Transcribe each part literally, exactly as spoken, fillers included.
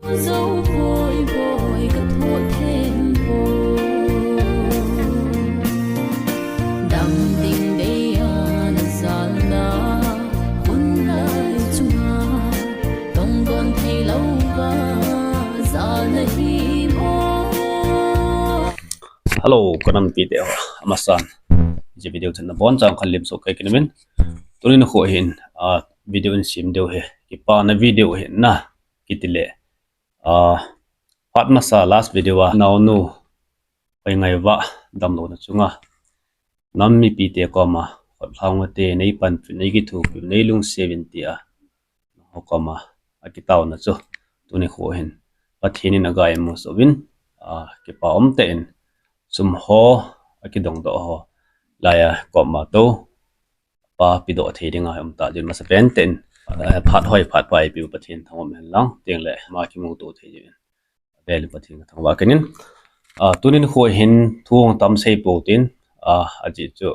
Zo voi voi ka thoh them poi. Dam ding dei a na jalna, hun lai chunga tong don thei lou va jalna hi mo. Hello, ka nampi te ho, amasan. Hiche video chan nabonchauvin khalim soh kei kit uvin. Tuni nikho hin, ah, video in sem diu hi, kipana video hi na, kiti le. Ah, phat masa last video a, naonu, Hoingaiva, damlouna chunga nam mipite koma, khotlhang ute, nei panpiu, nei kithopiu, nei lungset uvin tia, nangho koma akitaona chu tuni nikho hin Pathen in aga imu soh uvin, ah, kipa umtah in sum ho, akidong doh ho, laiya koma tou, pa pedoh thei dinga um tah jeh in masapen tah in, ah, phat hoi phat pai piu Pathen thangvah in hen lang, tengle ama kimuto thei jeh in. Avel in Pathen kathangvah kit in. Ah, tuni nikho hin thu hung tam sei pou tin, ah, ajeh chu,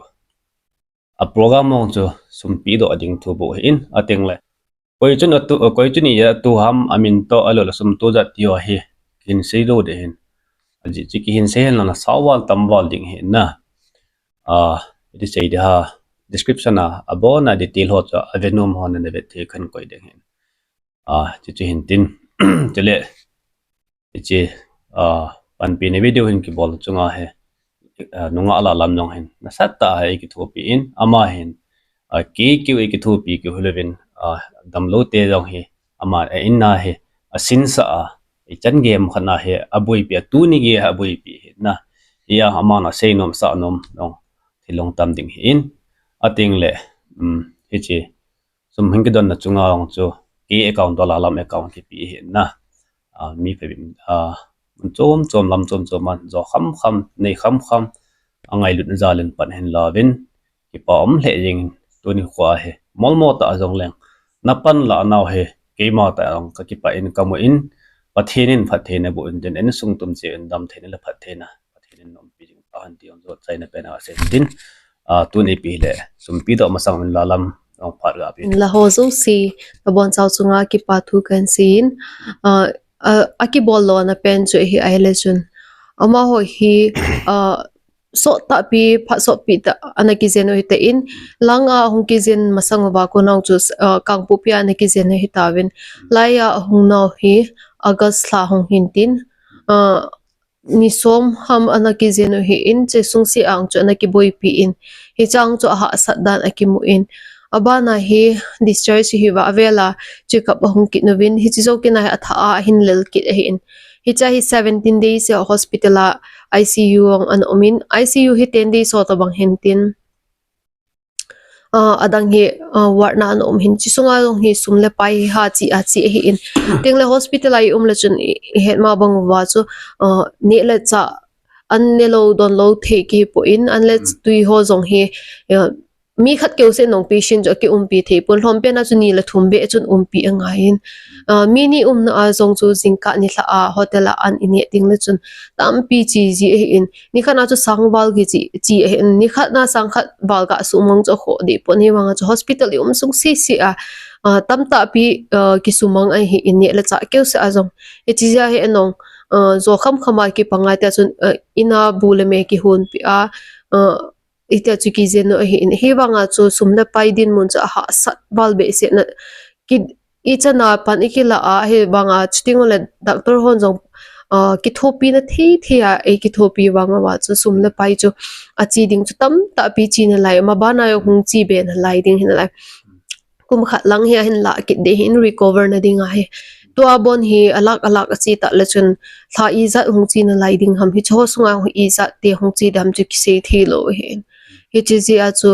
a program hung chu sumpi doh ding thu bou ahin, atengle koi chun atu, koi chun ija atu ham, amin toh, ahilouleh sum toh jat ti ho hi kihin sei lou ding ahin. Ajeh chu kihin sei hen lang na sao val tam val ding ahi na. Ah, iti sei ding ham, description a, abona detail ho chu ave nom hon na vet thei khan koi ding ahin. Ah, chuche hin tin, chule, hiche, ah, panpina video hin kibol chunga hi, ah, nungah lalam jong hin nasatah a hi kithopi in, ama hin, ah, kei keu hi kithopi keu hilouvin, ah, damlou te jong hi, ama a in a hi, asinsah a, ichan gei khat na hi aboipi a, tuni gei hi aboipi ahi na. Hia aman asei nom sah nom jong thil hung tam ding ahin, atengle, um, hiche sum hin kidonna chunga jong chu kei account toh lalam account kipe ahi na. Ah, mi phabep, ah, mun chom chom, lam chom chom a jo kham kham, nei kham kham, angailutna jal in pan hin lauvin, kipa um lheh jeng in, tuni nikho hi molmo tah a jong leng na panlah nau hi keima tah a jong kakipah in kamu in, Pathen in phattheina boh in tin, insung tum cheh in damtheina le phattheina Pathen in umpi ding tahen ti jong jot chaina pen a kasei in tin, ah, tuni ipi hile sumpi doh masang in lalam jong phat gape in. La ho jouse, nabonchau chunga kipa thu kahin sei in, ah, ah, akibol lona pen chu hi ahile chun, amaho hi, ah, sottahpi, phat sotpi tah ana kijen u ahitan, langa hung kijen masang uva kona chu, ah, Kangpokpi a ana kijen u ahitauvin, laiya ahung nau hi August lha hung hin tin, ah, ni som ham ana kijen u ahin, hiche sungse a chu ana kiboipi in, hiche a chu ahahsat dan akimu in, abana hi discharge hiuva avela check up ahung kit uvin, hiche jou kit a hi athah a ahin lel kit ahin. Hiche hi seventeen days a hospital a I C U a ana um in, I C U hi ten days ho tobang ahin tin, ah, adang hi, ah, ward na ana um ahin, hiche sunga jong hi sum le pai hi ha chi a chi ahin. Tengle hospital a i um le chun i, ihet ma bang uva chu, ah, neh le chah an ne lou don lou thei kipon, an le tui ho jong hi, ah, mi khat keu seh in jong patient chu akiumpi thei pon, lhompen a chu ni le thum beh chun umpi angaiyin. Ah, mi ni umna a jong chu jingkah nilhah a hotel a an ineh ding le chun tampi chi ji ahin, nikhat na chu sang val kichi, chi ahin, nikhat na sang khat val kah sumang chu akhoh deh pon, ahivanga chu hospital i um sung sese a, ah, tamtahpi, ah, kisumang ahin, neh le chah keu seh a jong. Hiche jeh a hi anung, ah, jo kham kham a kipang a tia chun, ah, in a bu le me kihonpi a, ah, itia chu kijen u ahin, hivanga chu sum le pai dinmun chu ahahsat val behseh na, ki, ichan a pan ikilah a, hivanga chuti ngol le doctor hon jong, ah, kithopina thei thei a eikithopi vang uva chu sum le pai chu achi ding chu tamtahpi chi nalai, ma bana jong hung chi be nalai ding hinalai. Kum khat lang hi ahin lah kit ding ahin, recover na ding ahi. Tua bon hi alakh alakh achi tah le chun lha ijat hung chi nalai ding ham, hiche ho sunga ijat te hung chi ding ham chu kisei thei lou ahin. Hiche jeh a chu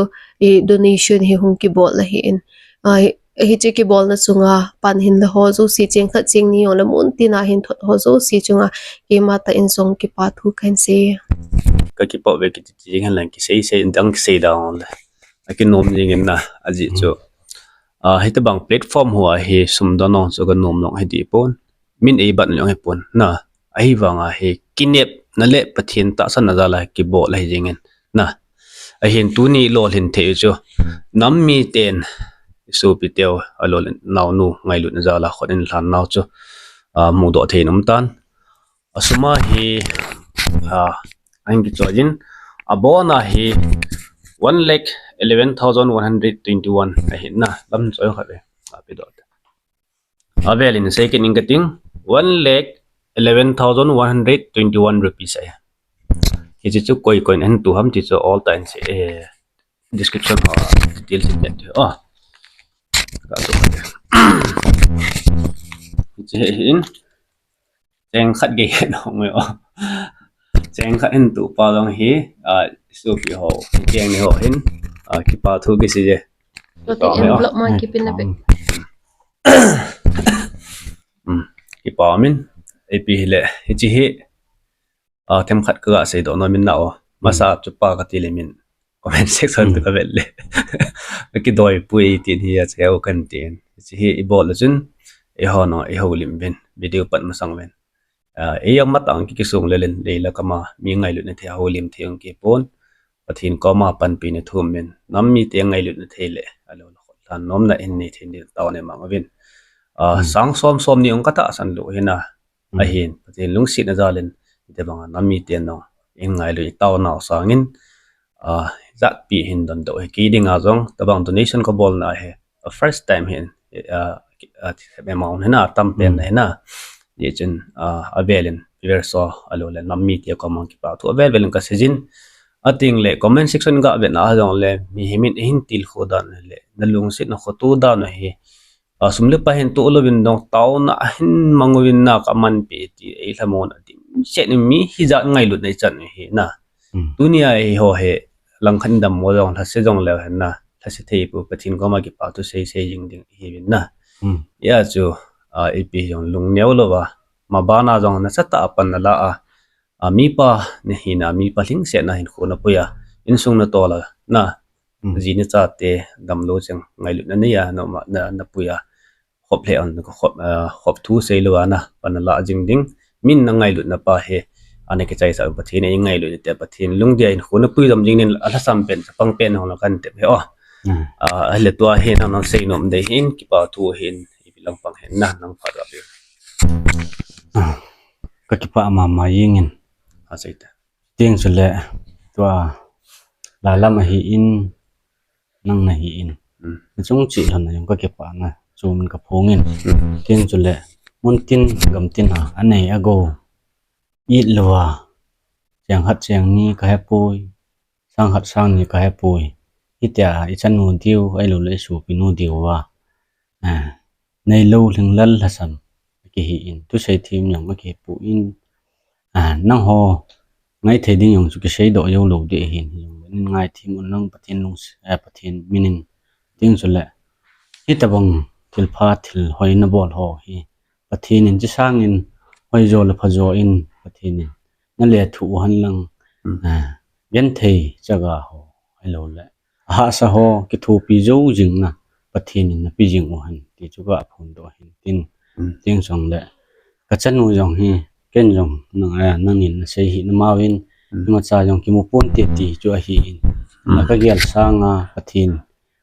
i donation hi hung kibol ahin. Ah, hi, hiche kibolna chunga pan hin le ho jouse cheng khat cheng ni jong le mun tina hin thot ho jouse chunga keima tah in jong kipa thu kahin sei. Kakipah ve kiti jing hen lang kisei sei dang kisei dang le. Akinom jing in na, ajeh chu, ah, hitobang platform hoa hi sum don jong chu kanom jong hi deh pon. Min eibat jong hi pon na. Ahivanga hi kinepna le Pathen tahsanna jal a kibol ahi jing in na. Ahin tuni lolhin thei u chu nam miten, isopi teu, alol naonu ngailutna jal a khut in lhan nau chu, ah, mudoh thei in um tan. Asuma hi, ah, ahin kichoijin, abona hi one lakh eleven thousand one hundred twenty-one ahin na, lam choi khat e, ah, pedoh te. Avel in sei kit ing kating, one lakh eleven thousand one hundred twenty-one rupees ahi. Hiche chu koi koi in ahin tu ham ti chu all time sei, eh, description ho details in vet. Oh. Ka tu. Hiche hin. Cheng khat gei hin hong e o. Cheng khat hin tu pa jong hi, ah, sopi ho. Cheng ni ho hin. Ah, kipa thu kisei e. Tua hi, oh. Envelope ma kipin na pe. Hmm. Kipa min. Ipi hile. Hiche hi. Ah, themkhat ka ga seidoh nom in na o. Masa chu pa kati le min comment section to ka vet le. Kidoi pui tin hi a cheu kan tin. Hiche hi i bol le chun, eiho nung i houlim uvin, video pan masang uvin. Ah, ei a matang ki kisung le len, leila kama, mi ngailutna thei houlim thei ong kipon. Pathen koma panpina thum in, nam mite ngailutna thei le, alou le khut lhan nomna in nei thei in taona mang uvin. Ah, sang som som ni ong ka tahsan lou hin a, ahin, Pathen lungsetna jal in, hitobang a nam mite nung, in ngailu i taonau sangin, ah, jatpi hin dondoh hi kei dinga jong, tobang donation ka bolna hi, ah, first time hin, ah, ah, amount hin a, tam pen hin a, hijeh chun, ah, avel in, viewers ho, alou le nam mite koma kipa thu avel vel in ka seijin, ating le comment section ga vetna a jong le, mihem in eihin tilkhou dan le, na lungsetna khoto dan hi, ah, sum le pai hin toh louvin dong taona ahin mang uvin na ka manpi ti ei lhamon a dimset in mi hijat ngailutna i chan u hi na. Tunia eiho hi langkhat in dammo jong lhase jong leu hen na. Lhase thei pu Pathen koma kipa thu sei sei jing ding ihiuvin na. Hia chu, ah, ipi jong lungneo louva. Mabana jong nasatah a pan nala a. Ah, mipa nahina, mipa lhingsetna hinkho napui a. Insung natol a na. Ji nachate damlou cheng ngailutna nei a, na, na, napui a. Khop le an, khop, ah, khop thu seilou a na, pan nala jing ding. Min na ngailutna pa hi, ana kichaisah u Pathen in ei ngailutna te Pathen lungdei a hinkho napui jom jing in alhasam pen, chapang pen hung la kan tep hi o. Ah, ahile tua hi nang nang seinom dei hin, kipa thu hin, ipi lang pang hin na, nang phat ra pi. Ah, ka kipa mama jing in. A sei te. Tin chule, tua, la lam ahin, nang nahin. Nachung cheh lhon a jong ka kipana, chom in ka phong in. Tin chule, mun tin, gam tin a, anei agou. It louva, cheng khat cheng ni ka hepoi, sang khat sang ni ka hepoi. Hitia, i chanu diu, ahilou le i sopinu diu va. Ah, neilou lhinglel lhasam akihin, thusei them jong akipon, ah, nangho ngaithei ding jong chu kiseidoh joulou ding ahin, hijongle nin ngaithem un lang Pathen lung, eh, Pathen min in. Tin chule, hitobang thilpha thilhoi nabol ho hi Pathen in chesang in hoijo le phajo in Pathen in nalethuh u hen lang, ah, genthei chaga ho, ahilou le ahahsa ho kithopi jou jing na Pathen in nape jing u hen ti chu ka phondoh hin tin. Tin chule ka chanu jong hi ken jong nang, ah, nangin nasei hi namauvin, imacha jong kimu ponte ti chu ahin. Na ka gel sanga Pathen,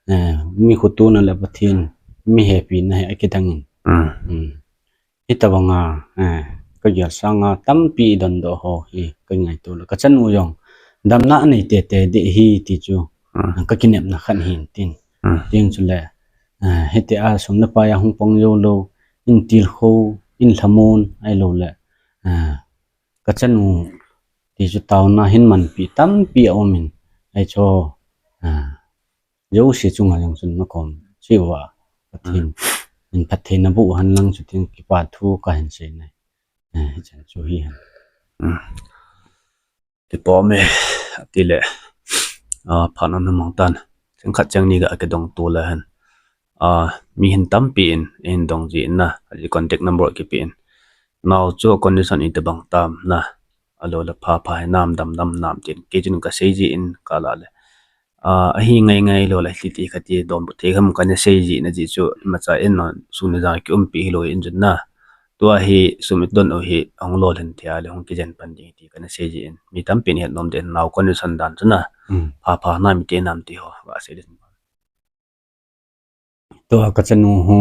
eh, mi khotona le Pathen mi hepina hi akidang in. Hitobang a, eh, ka gel sanga tampi dondoh ho hi ka ngaito le ka chanu jong damna anei tete ding ahi ti chu, eh, ka kinepna khat hin tin. Tin chule, eh, hitia sum le pai a hung pang joulou, in tilkhou, in lhamon, ahilou le, eh, ka chanu ti chu taona hin manpi tampi aum in, ahi chu, ah, jouse chunga jong chun nakom cheh uva, Pathen in phatthei naboh u hen lang chutin kipa thu kahin sei nai. Eh, hichan chu hihen. Kipom e, atile, ah, phat ana mang tan. Cheng khat cheng ni ga kidong to le hen. Ah, mi hin tampi in, eihin dong jin na, aji contact number kipe in. Nao chu condition itobang tam na, ahilou le pha pha hinam dam dam nam tin, kei chun ka sei jin ka la le. Ah, ahi ngai ngai lou le, hiti khati donbut thei ham kana sei jin aji chu, imacha in na, sum le jan kiumpi hilou in chun na. Tua hi sum idon u hi, ahung lolhin thei a le, hung kijen pan ding ti kana sei jin. Mi tampi in het nom den, nao condition dan chu na. Pha pha nam ite nam ti ho, va sei den. Tua ka chanu hu.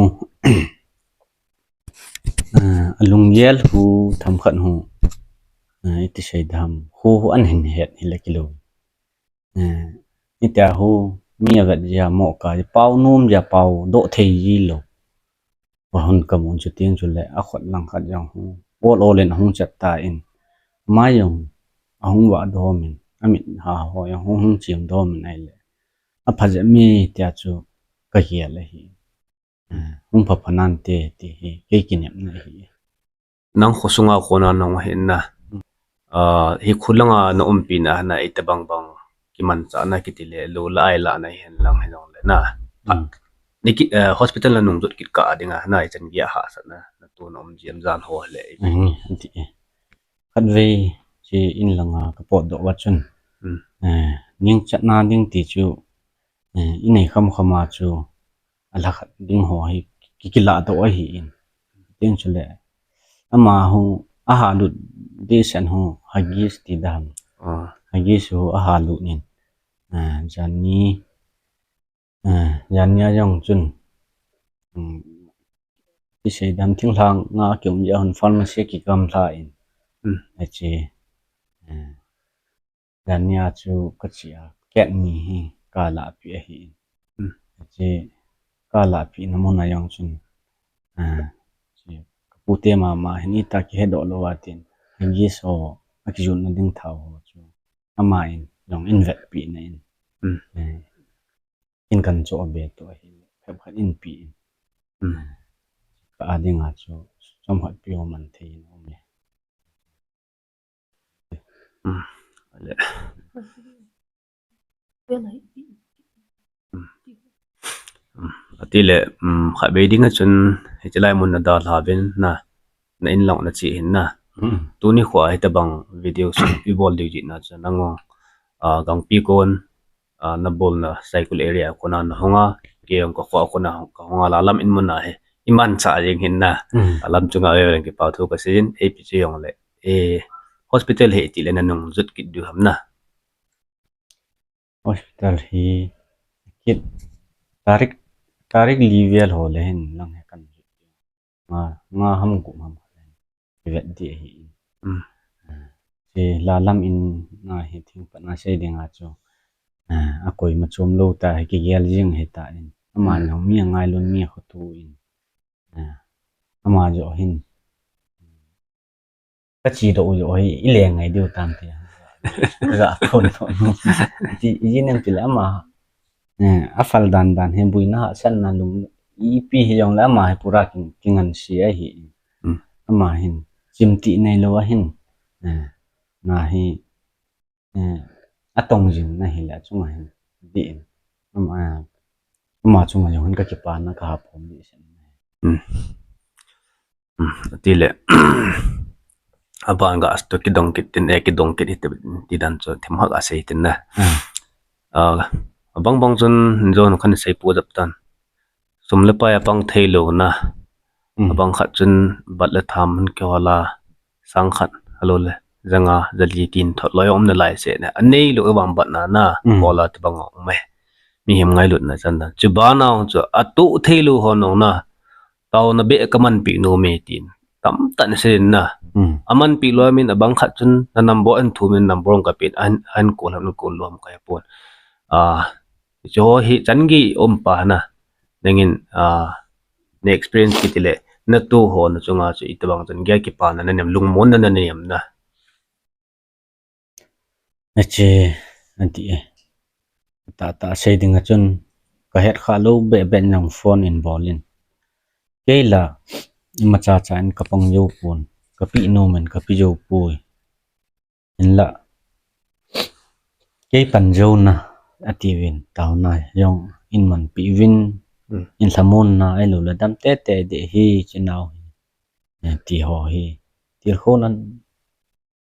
Ah, alunggel hu themkhat hu, ah, iti sei dam, hu hu ahin het hile kilou. Eh, itia hu mi avet jia mo ka, pao nom jia pao doh thei ji lou. Ahung kamun chu tieng chule akhut lang khat jong hu ol ol in ahung chat tan, ama jong ahung vah dom in, amit ha ho jong hung hung chim dom in ahile, apha jep me tia chu kagel ahi. Eh, hung pha pha nante ti hi kei kinepna ahi. Nang khosunga kona nahung hi na. Hmm. Ah, hi khu langa na umpi na, na itobang bang kimanchahna kiti le, lou la ai la na hihen lang hi nong le na. Hmm. Ni ki, eh, hospital na nung jot kit kah dinga, na ichan gei a hahsatna, na tu na um jiem jan ho le. Hmm, ati e. Khatvei, chi in langa ka potdoh uva chun. Hmm. Eh, ningchatna ding ti chu, eh, inei kham kham a chu, alha khat ding ho hi ki, kilah doh ahi in. Tieng chule, ama hu, aha lut ding sen hu, Huggies ti dam. Ah. Huggies hu aha lut in. Ah, jani, ah, jani a jong chun. Hmm, ti sei dam, thinglhang nga kium jia hon pharmacy kigamla in. Hmm. Achi, ah, Jania chu ka chia, cat ni hi ka lahpeh ahi. Hmm. Chi ka lahpeh na mun a jong chun, ah, chi ka pute mama hin ita kihedoh lou a tin, Huggies ho, akijotna ding thao ho chu, ama in jong in vetpeh na in. Hmm. Eh, in kan cho be to ahi, phep khat in pe in. Hmm. Ka a dinga chu, chomkhat pe ho man thei in um e. Hmm. Ale. Hmm. Hmm. Atile, hmm, khatvei dinga chun, hiche lai mun na dalha uvin na, na in lang na che hin na. Hmm. Tuni khoa hitobang video sung ibol diu jeh na chu nang, ah, gangpi kon, ah, na bolna Saikul area kona na hung a, kei jong ka kho kona ka hung a, la lam in mun a hi imanchah jeng hin na. Hmm. A lam chunga veve leng kipa thu ka sei in, ipi chu jong le, eh, hospital hi itile na nung jot kit diu ham na? Hospital hi kit tarik, tarik li vel ho le hin lang hi kan jot. Nga, nga ham gup ham khat le hin kivet ding ahi. Hmm. Chi la lam in na hi thing pat na sei dinga chu, ah, akoima chom lou ta hi kigel jing ahi ta in. Ama, hmm, jong mi angailun mi akhoto in. Ah, ama joh hin, ka chedoh u joh hi ile ngai diu tam ti. Ga phone phone. Ti, ijeh inem itile ama, eh, afal dan dan hi, boina hahsatna lum, ipi hi jong le ama hi pura king, kingansei ahi. Hmm. Ama hin chimtih neilou ahin, eh, na hi, eh, atong jing na hile achunga hin dih in. Ama, ama chunga jong hin ka kipana ka haphom dih sen. Hmm. Hmm. Atile, aban ga astu kidong kit tin, eh, kidong kit hite ti dan chu themkhat asei tin na. Hmm. Ah, abang bang chun jong khan sei pu jep tan. Sum le pai apang thei lou na. Hmm. Abang khat chun bat le tham hung kihol a, sang khat, alou le, ja nga, ja li tin thot loi um nalai seh na. Anei lou vang bat na na, hmm, hol a tobang a um e. Mihem ngailutna chan na. Chuban a chu atoh thei lou ho nong na. Taona beh ka manpi nom e tin. Tamtah in asei in na. Hmm. Amanpi lou min abang khat chun na number in thum in number ka pen, an, an call ham, call lou ham ka he pon. Ah, chu ho hi chan gei um pa na. Nangin, ah, na experience kiti le, na tu ho na chunga chu itobang chun gei kipana na nem, lungmonna na nem na. Ache, ati e. Tah tah sei dinga chun, ka het kha lou beh beh nang phone in bol in. Kei la, imacha cha in ka pang jou pon, ka pe nom in ka pe jou poi. Hinla, kei pan jou na, ati uvin, taona jong in manpi uvin, hmm, in lhamon na, ahilou le dam tete ding ahi, chinau hi. Eh, ti ho hi. Tilkhou nan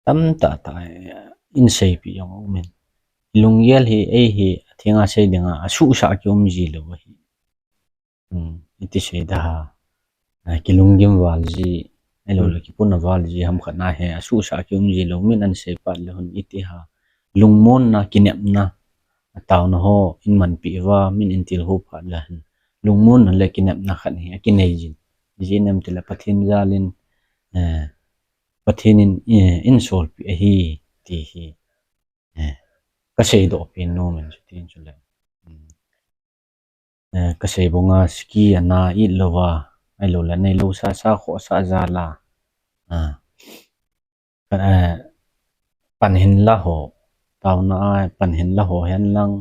tamtah tah, eh, in seipi jong um in. Lunggel hi, ei hi, athenga sei dinga, asuhsah kium ji lou ahi. Hmm, iti sei da ha. Ah, kilunggim val ji, ahilou le, hmm, kipuna val ji, ham khat na hi, asuhsah kium ji lou, min an sei pat le hun iti ha. Lungmonna, kinepna, ataona ho, in manpi uva, min in tilkhou phat le hin. Lungmonna le kinepna khat hi, akinei jin. Ijeh inem itile Pathen jal in, eh, Pathen in, eh, in solpi ahi ti hi, eh, kasei doh pen nom in chutin chule. Hmm. Eh, kasei banga siki ana it louva, ahilou le neilou sa sa khoh sa jal a. Ah. Ka, eh, pan hin la ho, taona a pan hin la ho hen lang,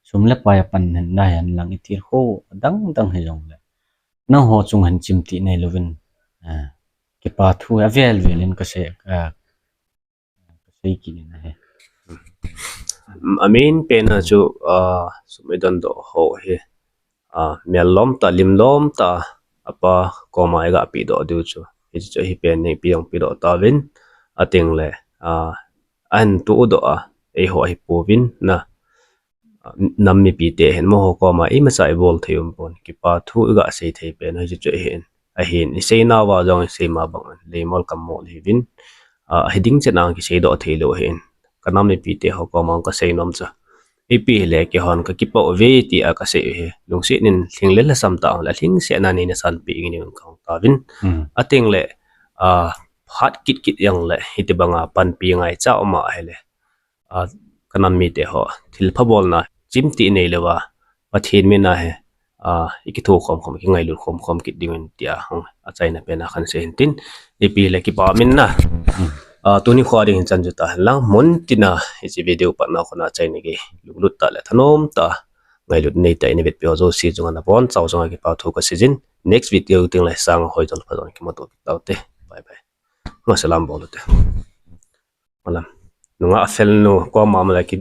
sum le pai a pan hin la hen lang, i thil ho dang dang hi jong le. Nangho chung hin chimti nei louvin, eh, kipa thu a vel vel in kasei, eh, kasei kit in ahi. A main pen a chu, ah, sum i don doh ho hi, ah, mel lom ta, lim lom ta, apa koma i ga pe doh diu chu. Hichu hi pen nei pe jong pe doh tauvin, ating le, ah, an tu doh a, eiho hi pouvin na, ah, nam mipi te hin amaho koma imacha i bol thei um pon, kipa thu i ga sei thei pen hichu chu ahin. Ahin, i sei nauva jong i sei ma bang in, leimol kammol hiuvin, ah, hiding chet a kisei doh thei lou ahin. Ka nam mipi te ho koma kasei nom chu. Ipi hile keihon ka kipah uve ti a kasei u hi. Lungset in lhinglel lhasam tah le lhingset na nei nasan peh ing in kahung tauvin. Hmm. Ating le, ah, phat kit kit jong le, hiti banga panpi ngaicha um ahile. Ah, ka nam mite ho, thilpha bolna, chimti nei louva, Pathen min a hi, ah, i kitho khom khom, i kingailut khom khom kit ding in tia hung, achaina pen a kan sei hin tin, ipi le kipa min na. Hmm. Ah, tuni kho ding hin chan chu ta hen lang, mun tina, hiche video patna khun a achaina gei, lunglut tah le thanom tah, ngailut nei tah in i vetpi ho jouse chunga nabonchau chunga kipa thu kasei jin, next video teng le sang hoi jong pha jong kimuto kit taute. Bye bye. Nga salam bol ute. Malam. Nunga a fel nu, koma mala ki